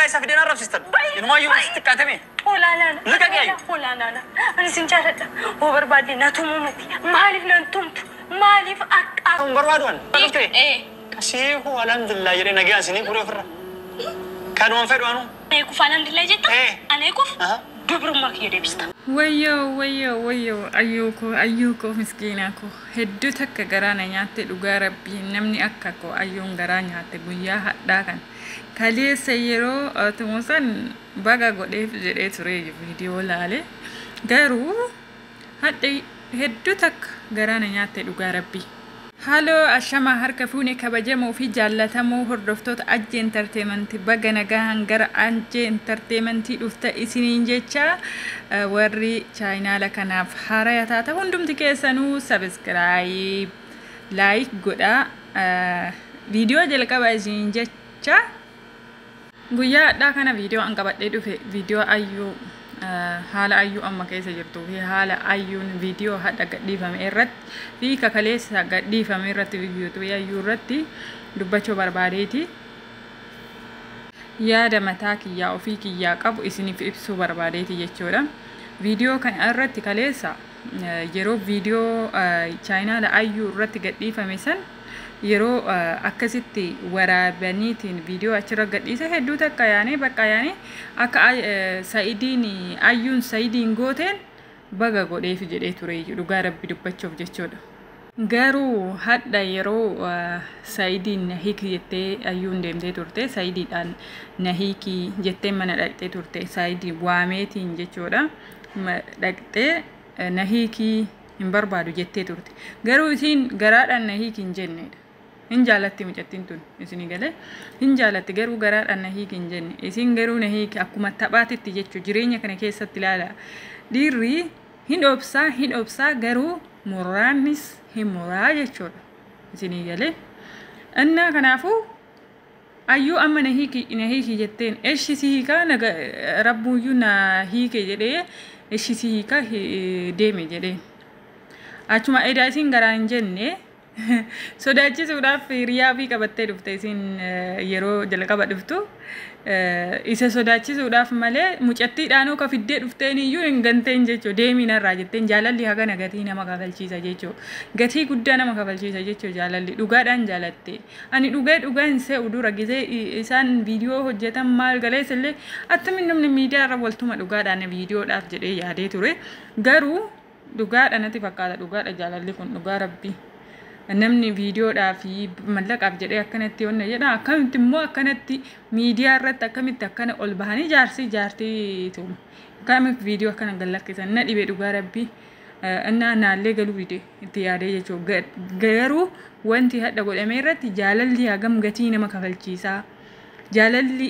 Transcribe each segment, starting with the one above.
Isa fideen arrabsistan. Inumaayyuu xiqqaatame. Olaanaana. Liqaqi ayyu. Olaanaana. Ani sin jaaladha. Hoo barbaadde na tumuu miti. Maaliif nan tumtu? Maaliif akka Kun barbaadu an. Dhuftee. Ee. Kasiifu alhamdulillah jedhee nagaan isinii fuudhee ofirra. Kanumaan fedhu anuu. Aneekuuf alhamdulillah jetta? Ee. Aneekuuf Aha. dubrummaa kiyya deebista. Wayyoo wayyoo wayyoo, ayyuu koo, ayyuu koo, miskiinaa koo, hedduu takka garaa na nyaatte. Dhugaa rabbii, namni akka koo ayyuun garaa nyaatte guyyaa hadhaa kan kaleessa yeroo tumusan baga godheef jedhee ture viidiyoo laale, garuu hadha hedduu takka garaa na nyaatte, dhugaa rabbii. Haaloo, ashamaa, harka fuune, kabajamoo fi jaallatamoo hordoftoota Ajjee Entertainment, baga nagaan gara Ajjee Entertainment dhufta isiniin jecha. Warri chaayinaala kanaaf haaraya taata hundumti keessanuu subscribe, like godhaa viidiyoo jalqaba isiniin jecha. Guyyaa hadhaa kana viidiyoo an qabadhee dhufe viidiyoo ayyuu, haala ayyuu amma keessa jirtuu fi haala ayyuun viidiyoo hadha gadhiifame irratti fi kakaleessa gadhiifame irratti, yuutuubii ayyuu irratti dubbachuu barbaadeeti. Yaada mataa kiyyaa ofii kiyyaa qabu isiniif ibsuu barbaadeeti jechuudha. Viidiyoo kana irratti kaleessa yeroo viidiyoo chaayinaala ayyuu irratti gadhiifame san, yeroo akkasitti waraabaniitiin viidiyoo achirra gadhiisa, hedduu takka yaanee bakka yaanee akka sa'idiin ayyuun sa'idiin gooteen baga godheef jedhee ture, dhugaa rabbi dubbachuuf jechuudha. Garuu hadha yeroo sa'idiin na hiiki jettee ayyuun deemtee turte, sa'idiidhaan na hiiki jettee mana dhaqxee turte, sa'idii waameetiin jechuudha. Dhaqxee na hiikii hin barbaadu jettee turte. Garuu isiin garaadhaan na hiiki hin jennedha. Hin jaalatti mucattiin tun, isinii galee, hin jaalatti, garuu garaadhaan na hiiki hin jenne. Isiin garuu na hiiki akkuma taphaatitti jechuu. Jireenya kana keessatti ilaala. Dhiirri hin obsaa, hin obsaa, garuu muraannis hin muraa jechuudha. Isinii galee. Innaa kanaafuu ayyuu amma na hiiki, na hiiki jetteen, eshi si hiikaa, rabbuuyyuu na hiike jedhee, eshi si hiikaa deeme jedheen. Achuma edaa isiin garaa hin jenne, sodaachisuudhaaf hiriyaa fi qabattee dhufte. Isiin yeroo jalqaba dhuftu isa sodaachisuudhaaf malee mucattiidhaanuu ka fiddee dhufteen iyyuu hin ganteen jechuudha. Deemiin irraa jetteen. Jaalalli hagana gatii nama kafalchiisa jechuudha. Gatii guddaa nama kafalchiisa jechuudha jaalalli dhugaadhaan jaalatte. Ani dhugee dhugaa hin se'u. Dura gisee isaan viidiyoo hojjetan maal galeessa illee attamiin namni miidiyaa irra waltuma dhugaadhaan viidiyoodhaaf jedhee yaadee ture. Garuu dhugaadha natti fakkaata, dhugaadha jaalalli kun, dhugaa rabbii. Namni viidiyoodhaa fi mallaqaaf jedhee akkanatti onna jedha, akkamitti immoo akkanatti miidiyaa irratti akkamitti akkana ol bahanii jaarsii jaartii tuuma, akkamitti viidiyoo akkana gad lakkisan na dhibe, dhugaa rabbii. Innaa naallee galuu dide itti yaadee jechuudha. Garuu wanti hadha godhame irratti jaalalli hagam gatii nama kafalchiisaa, jaalalli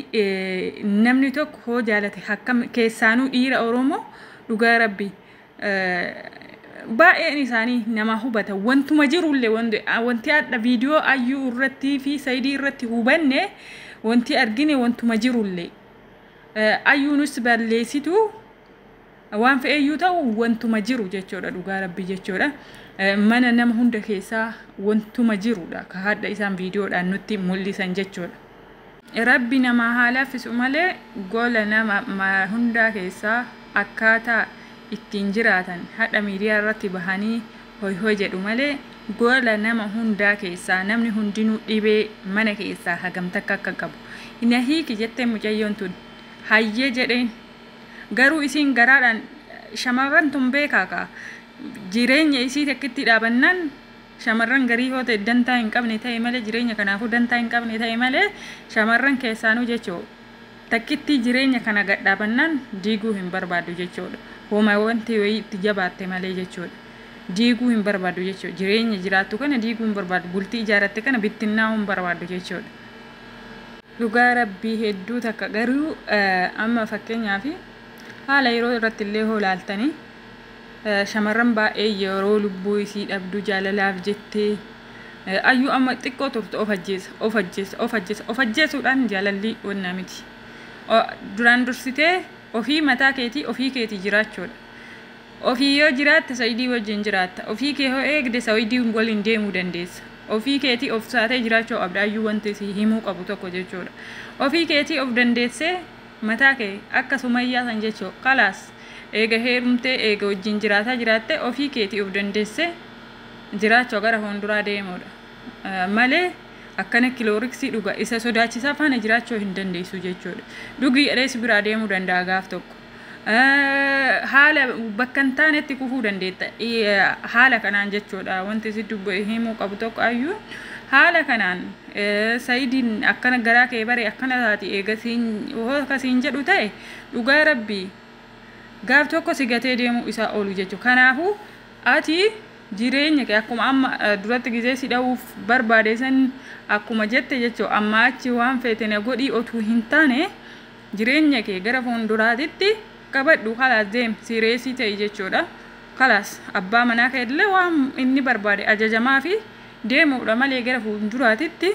namni tokko hoo jaalate akkam, keessaanuu dhiira Oromoo, dhugaa rabbii, baay'een isaanii nama hubata. Wantuma jirullee wanti hadha viidiyoo ayyuu irratti fi sayidii irratti hubanne, wanti argine wantuma jirullee, ayyuunus balleessitu waan fe'eeyyuu ta'u, wantuma jiru jechuudha, dhugaa rabbii jechuudha. Mana nama hunda keessaa wantuma jirudha ka hadha isaan viidiyoodhaan nutti mul'isan jechuudha. Rabbi nama haa laaffisu malee gola nama hundaa keessaa akkaataa ittiin jiraatan hadha miidiyaa irratti bahanii hoy hoy jedhu malee, gola nama hundaa keessaa namni hundinuu dhibee mana keessaa hagam takka akka qabu. Na hiiki jettee mucayyoon tun, hayyee jedheen. Garuu isiin garaadhaan, shamarran tun beekaa kaa, jireenya isii takkitti dhaabannaan, shamarran garii yoo ta'e dantaa hin qabne ta'e malee, jireenya kanaafuu dantaa hin qabne ta'e malee, shamarran keessaanuu jechuu takkitti jireenya kana gadhaabannaan diiguu hin barbaadu jechuudha. Hooma wanti wayii itti jabaatte malee jechuudha. Diiguu hin barbaadu jechuudha. Jireenya jiraattu kana diiguu hin barbaadu. Bultii ijaarratte kana bittinnaa'uu hin barbaadu jechuudha. Dhugaa rabbii, hedduu takka garuu amma fakkeenyaaf haala yeroo irratti illee hoo laaltanii, shamarran baay'ee yeroo lubbuu isii dhabdu jaalalaaf jettee, ayyuu amma xiqqoo turte of ajjeesa, of ajjeesa, of ajjeesa, of ajjeesuudhaan jaalalli wannaa miti. Duraan dursitee ofii mataa keetii ofii keetii jiraachuudha. Ofii yoo jiraatte sayidii wajjin jiraatta. Ofii kee hoo eegde sayidii waliin deemuu dandeessa. Ofii keetii of saatee jiraachuu qabda ayyuu wanti si himuu qabu tokko jechuudha. Ofii keetii of dandeessee mataa kee akka Sumayyaa san jechuu kalaas eega heerumtee eega wajjin jiraataa jiraatte ofii keetii of dandeessee jiraachuu gara fuulduraa deemuudha. Malee akkana kilooriksii dhuga isa sodaachisaa faana jiraachuu hin dandeessu jechuudha. Dhugii jedhee si biraa deemuu danda'a gaaf tokko. Haala bakka hin taanetti kufuu dandeetta. Haala kanaan jechuudha wanti si himuu qabu tokko ayyuu haala kanaan Sa'idiin akkana garaa kee bare akkana taati eega siin hoo akkasiin jedhu ta'e dhugaa rabbii gaaf tokko si gatee deemuu isaa oolu jechuudha. Kanaafuu ati jireenya kee akkuma amma duratti gizee si dha'uuf barbaade san akkuma jette jechuudha amma achi waan feete na godhii otuu hin taane jireenya kee gara fuulduraatitti qabadhu kalaas deem sireesii ta'i jechuudha. Kalaas abbaa manaa kee illee waan inni barbaade ajajamaa fi deemuudha malee gara fuulduraatitti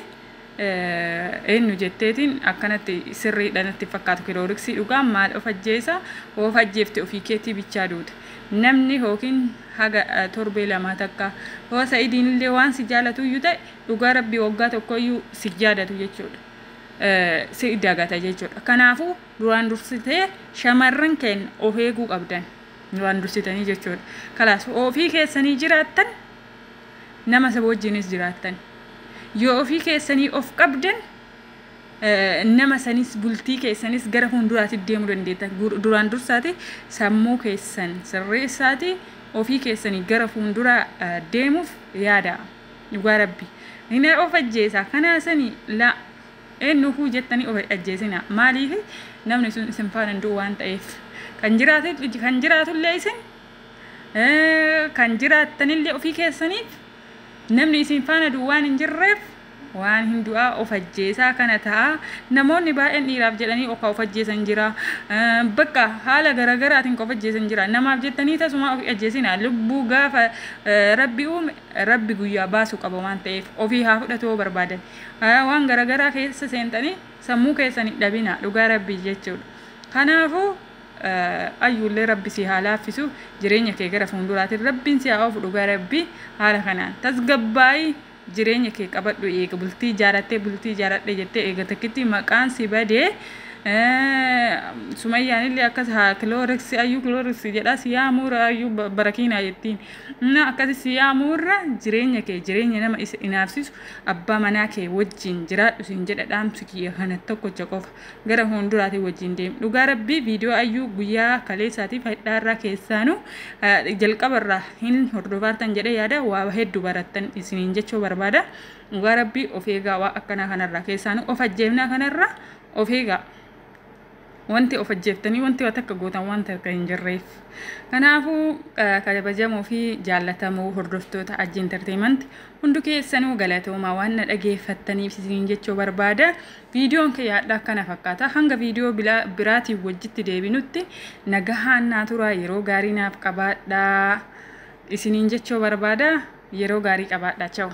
eenyu jetteetiin akkanatti sirriidha natti fakkaatu kilooriksii dhugaa maal of ajjeesa of ajjeefte ofii keetii bichaa duuta. Namni yookiin haga torbee lamaa takka hoo Sa'idiin illee waan si jaalatu iyyuu ta'e dhugaa rabbii waggaa tokko iyyuu si jaadatu jechuudha. Si dagata jechuudha. Kanaafuu duraan dursitee shamarran keenya of eeguu qabdan duraan dursitanii jechuudha. Kalaas ofii keessanii jiraattan nama saba wajjinis jiraattan. Yoo ofii keessanii of qabdan nama sanis bultii keessanis gara fuulduraatti deemuu dandeetta. Duraan dursaati sammuu keessan sirreessaati ofii keessanii gara fuulduraa deemuuf yaada. Dhugaa rabbi. Inni of ajjeesa kanaa sanii la eenyufuu jettanii of ajjeesina. Maaliif namni sun isin faana hin du'u waan ta'eef. Kan jiraatu kan jiraatullee isin kan jiraattanillee ofii keessaniif namni isin faana du'u waan hin jirreef waan hin du'aa of ajjeesaa kana ta'a. Namoonni baay'een dhiiraaf jedhanii of ajjeesan jira. Bakka haala garaagaraatiin of ajjeesan jira. Namaaf jettanii tasuma of ajjeesina. Lubbuu gaafa rabbi uume rabbi guyyaa baasuu qaba waan ta'eef ofii haa fudhatu barbaadan. Waan garaagaraa keessa seentanii sammuu keessan hin dhabina dhugaa rabbii jechuudha. Kanaafuu ayyuullee rabbi si haa laaffisu jireenya kee gara fuulduraatiin rabbiin si haa oofu dhugaa rabbii haala kanaan tasgabbaa'ii jireenya kee qabadhu eega bultii ijaarrattee bultii ijaaradhe jettee eega takkitti maqaan si badee Sumayyaan illee akkas haa kilooriksii ayyuu kilooriksii jedha si yaamuura ayyuu barakiinaa jettiin. Na akkasi si yaamuurra jireenya kee jireenya nama isa inaafsisu abbaa manaa kee wajjin jiraadhu siin jedha dhaamsi kiyya kana tokkocha qofa gara fuulduraatiin wajjin deemu. Dhugaa rabbii viidiyoo ayyuu guyyaa kaleessaatiif hadhaarraa keessaanuu jalqabarraa hin hordofaartan jedhee yaada waa hedduu barattan isiniin jechuu barbaada. Dhugaa rabbii of eegaa waa akkanaa kanarraa keessaanuu of ajjeefnaa kanarraa of eegaa. Wanti of ajjeeftanii wanti waan takka gootan waan takka hin jirreef. Kanaafuu kabajamoo fi jaallatamoo hordoftoota Ajji Entertainment hundi keessanuu galatoomaa waan na dhageeffattaniif isiniin jechuu barbaada. Viidiyoon kiyya hadha akkana fakkaata. Hanga viidiyoo biraatiin wajjitti deebinutti nagahaan naa turaa yeroo gaarii naaf qabaadhaa isiniin jechuu barbaada. Yeroo gaarii qabaadhaa. Ciao.